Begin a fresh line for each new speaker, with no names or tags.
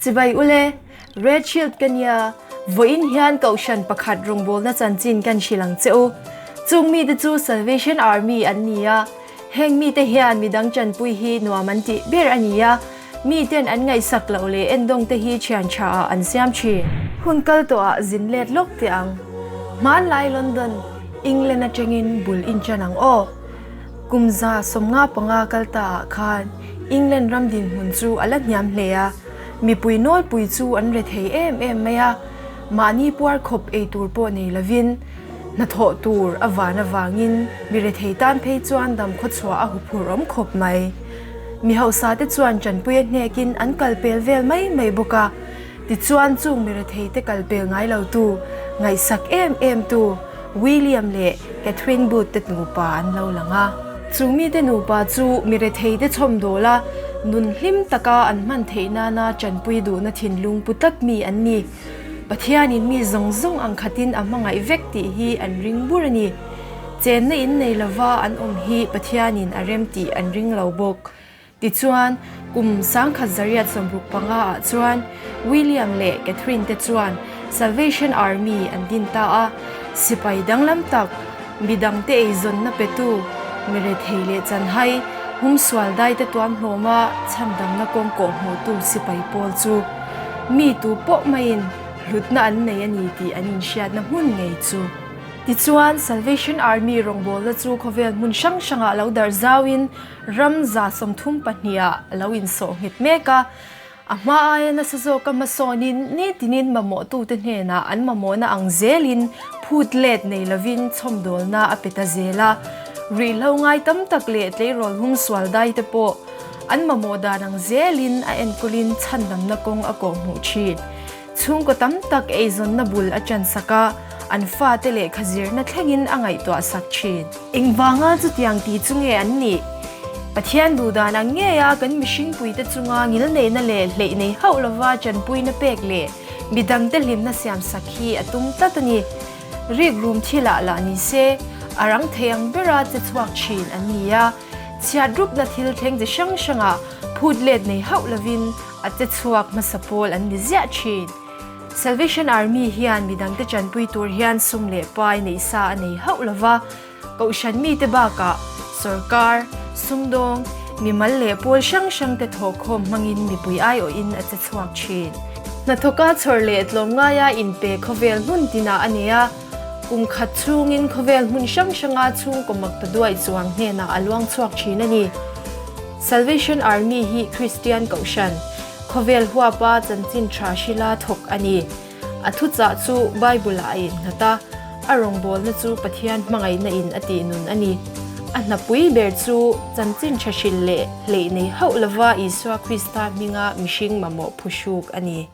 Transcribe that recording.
Chibai ule, Red Shield ka nia, vawiin hian kohhran pakhat rawngbawlna chanchin kan hrilh ang che u. Chung mite chu Salvation Army an ni a, heng mite hian midang chanpui hi nuam an tih ber a ni a, miten an ngaihsak loh leh endawng te hi thian tha ah an siam thin. Hun kal tawh ah zin let lawk teh ang. Hmanlai London, England atangin bul inchan ang aw. Kum 155 kal ta ah khan England ram dinhmun chu a la hniam hle a, mipui nawlpui chu an re thei em em mai a, mahni puar khawp ei tur pawh nei lovin hnathawh tur a van avangin mi rethei tan phei chuan dam khawchhuah a huphurh awm khawp mai. Mi hausa te chuan tanpui a hnekin an kal pel vel mai mai bawk a, tichuan chung mi rethei te kal pel ngai lo tu, ngaihsak em em tu William leh Catherine Booth te nupa an lo lang a. Chung mite nupa chu mi rethei te chhawmdawl a, nun hlim taka an hman theih nana tanpui duhna thinlung pu tlat mi an ni. Pathianin mi zawng zawng ang khatin a hmangaih vek tih hi an ring bur a ni. Chenna in nei lova an awm hi Pathianin a rem tih an ring lo bawk. Tichuan, kum 1965 ah chuan William leh Catherine te chuan Salvation Army an din ta a, sipai danglam tak, midangte eizawnna petu, mi rethei leh chanhai, humsual daite tuam hlawma chhandamna kawng kawhhmuhtu sipai pawl chu mi tu pawh maiin hlutna an nei a ni tih an inhriatna hmun ngei chu. Tichuan, Salvation Army rawngbawlna chu khawvel hmun hrang hrangah lo darh zauin ram 32 ah a lo insawh nghet mek a. A hma aia nasa zawka hmasawnin nitinin mamawhtute hnenah an mamawhna ang zelin phut let nei lovin chhawmdawlna a pe ta zel a. Ruihhlo ngai tam tak leh tleirawl hum sual dai te pawh an mamawh dan ang zelin a enkawlin chhandamna kawng a kawhhmuh thin. Chhungkaw tam tak eizawnna bul a ṭansak a, an fate lehkha zirna thlengin a ngaihtuahsak ṭhin. Engvanga chutiang ti chu nge an nih? Pathian duhdan ang ngeia kan mihringpuite chunga ngilneihna leh hleih nei hauh lova ṭanpuina pek leh midangte hlimna siamsak hi a tum tlat a ni. Rikrum thilah lah ni se, a rang thei ang bera che chhuak ṭhin an ni a, chhiatrupna thil thleng chi hrang hrangah phut let nei hauh lovin A che chhuak hmasa pawl an ni ziah thin. Salvation Army hian midangte chanpui tur hian sum leh pai neih sa a nei hauh lova, kohhran mite bakah sawrkar, sumdawng, mimal leh pawl hrang hrangte thawhkhawm hmangin mipui aiawhin a che chhuak thin. Hnathawka chhawr leh tlawmngaia inpe khawvel hmun tinah a nei a, kum khat chhungin khawvel hmun hrang hranga chhungkaw makta duai chuang hnenah a luang chhuak thin a ni. Salvation Army hi Kristian Kohhran, khawvel huapa chanchin tha hrila thawk a ni. A thuchah chu Bible-ah a innghat a, a rawngbawlna chu Pathian hmangaihna in a tih nun a ni. A hnapui ber chu chanchin tha hril leh hleih nei hauh lova Isua Krista hminga mihring mamawh phuhruk a ni.